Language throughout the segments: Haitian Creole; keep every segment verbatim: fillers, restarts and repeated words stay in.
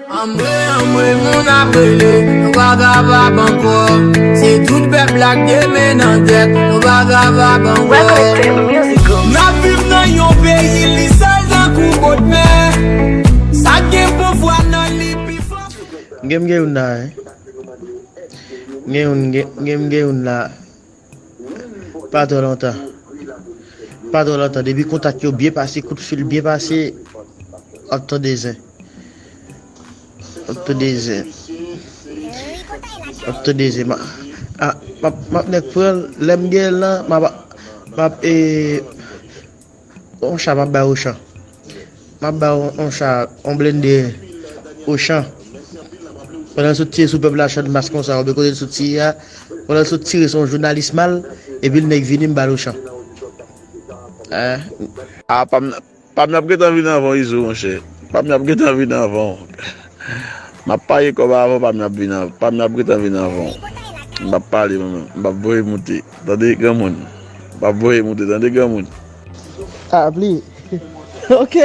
Anmwe, anmwe, moun ap rele, nou pa kapab ankò. Se tout pèp la k te men nan tèt, nou pa kapab ankò. N ap viv nan yon peyi li sal tankou bòdmè. Sa k gen pouvwa nan li pi fò. Gen m gen youn la, hein. Gen youn, gen, gen m gen youn la. Pa twò lontan. Pa twò lontan. Depi kontak yo byen pase, kout fil byen pase, w ap tande zen. W ap tande zen. W ap tande zen. Ma, a, m ap, m ap nèk pran l, lè m gen l lan, m ap, m ap, e, Yon cha m ap bay Ochan. M ap bay yon, yon cha, yon blende Ochan. Pandan l sot tire sou pèp la Channmas konsa, oubyen kote l sot tire a, pandan l sot tire se yon jounalis mal, epi l nèk vini m ba l Ochan. Eh. A, pa m, pa m ap gentan vin anvan w, Izo, monchè. Pa m ap gentan vin anvan w. M ap parye kòb avan, pa m ap vin an, pa m ap gentan vin anvan w. M ap pale mwen menm, m ap voye moute. Tande granmoun. M ap voye moute, tande granmoun. Ah, pli. Ok.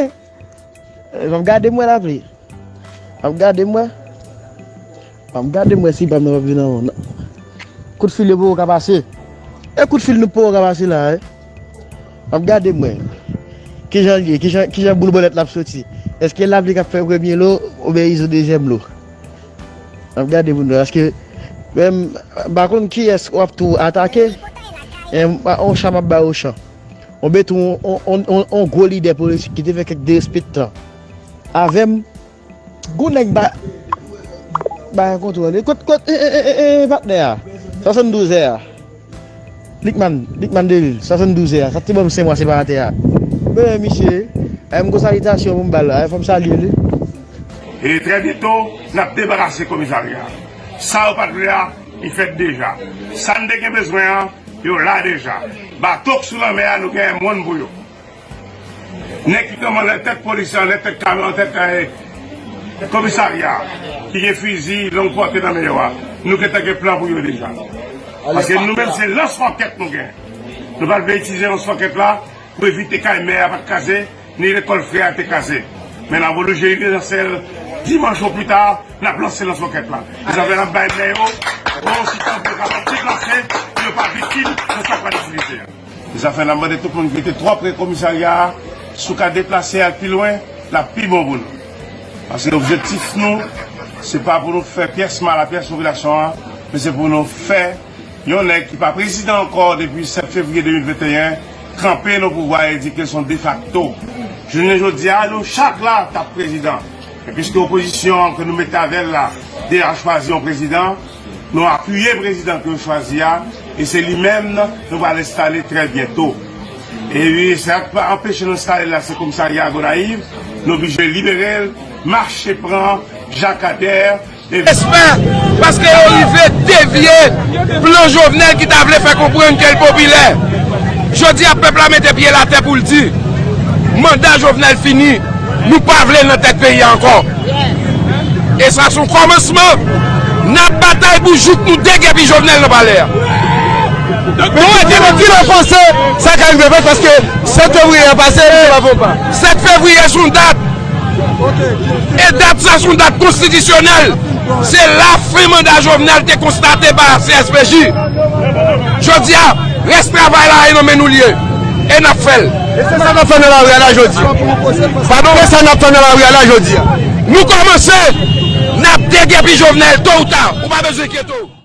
M ap gade m wè la, pli. M ap gade m wè. M ap gade m wè si pa m nan ap vin anvan w. Kout fil yo poko ka pase. E kout fil nou poko ka pase la, wi. M ap gade m wè. Kijan l ye? Kijan, kijan boul bòlèt la ap soti? Èske lapli k ap fè premye lo oubyen Izo dezyèm lo? M ap gade pou n wè. Paske menm, m pa konn kiyès w ap tou atake. E, m pa, Ochan m ap bay Ochan. Ou mete yon, yon, yon, yon, yon gwo lidè politik ki te fè kèk derespektan avè m. Gon nèg ba, ba yon kontwòl. Kot, kot, e, e, e, e, e, patnè a? Swasanndouz è a. Likman, Likman Delil, swasanndouz è a. Sa te ban m senk mwa separatè a. Men misye, e, m gon salitasyon pou m ba l la. E, fò m salye li. E trè byento, n ap debarase komisarya a. Sa yo pa t vle a, li fèt deja. Sa n te gen bezwen an, yo la deja. Bato k sou lanmè a, nou genyen mòn pou yo. Nèg ki kanpe anlè tèt polis yo, anlè tèt kamyon, anlè tèt, eh, komisarya, ki gen fizi long pòte nan men yo a, nou gentan gen plan pou yo deja. Paske nou menm, se lans wòkèt nou gen. Nou pa t vle itilize lans wòkèt la pou evite kay mè a pa t kraze, ni lekòl frè a te kraze. Men nan Revolisyon Prezidansyèl, dimanch o pli ta, n ap lanse lans wòkèt la. Sa fè n ap bay mè yo, bon, si tanpri yo kapab deplase, pou yo pa viktim nan sa k pral itilize a. Sa fè n ap mande tout moun ki rete twò pre komisarya a, si w ka deplase al pi lwen, l ap pi bon pou nou. Paske objektif nou, se pa pou nou fè pyès mal a pyès popilasyon an, men se pou nou fè yon nèg ki pa prezidan ankò depi sèt fevriye de mil venteyen kanpe nan pouvwa a e di ke l se yon defakto. Jounen jodi a, nou chak la t ap prezidan. Men piske opozisyon an ke nou mete avè l la deja chwazi yon prezidan, nou apiye prezidan ke yo chwazi a, e se li menm nou pral enstale trè byento. E wi, sa k pa anpeche nou enstale l la, se komisarya Gonayiv, nou oblije libere l, mache pran Jakadè, e Espè, paske yo rive devye plan Jovenel ki ta vle fè konprann ke l popilè. Jodi a, pèp la mete pye l atè pou l di, manda Jovenel fini, nou pa vle l nan tèt peyi a ankò. E sa se yon kòmansman. N ap batay pou jouk nou degèpi Jovenel nan palè a. Donk, nou ete nan kilè w panse sa ka rive fèt, paske sèt fevriye a pase, li te pa fè yon pa. Sèt fevriye se yon dat. E dat sa se yon dat konstitisyonèl. Se lafen manda Jovenel te konstate pa C S P J. Jodi a, rès travay la e nan men nou l ye. E n ap fè l. E se sa n ap fè nan lari a la jodi a. Padon? E sa n ap fè nan lari a la jodi a. Nou kòmanse, n ap degèpi Jovenel, to ou ta, ou pa bezwen enkyete w.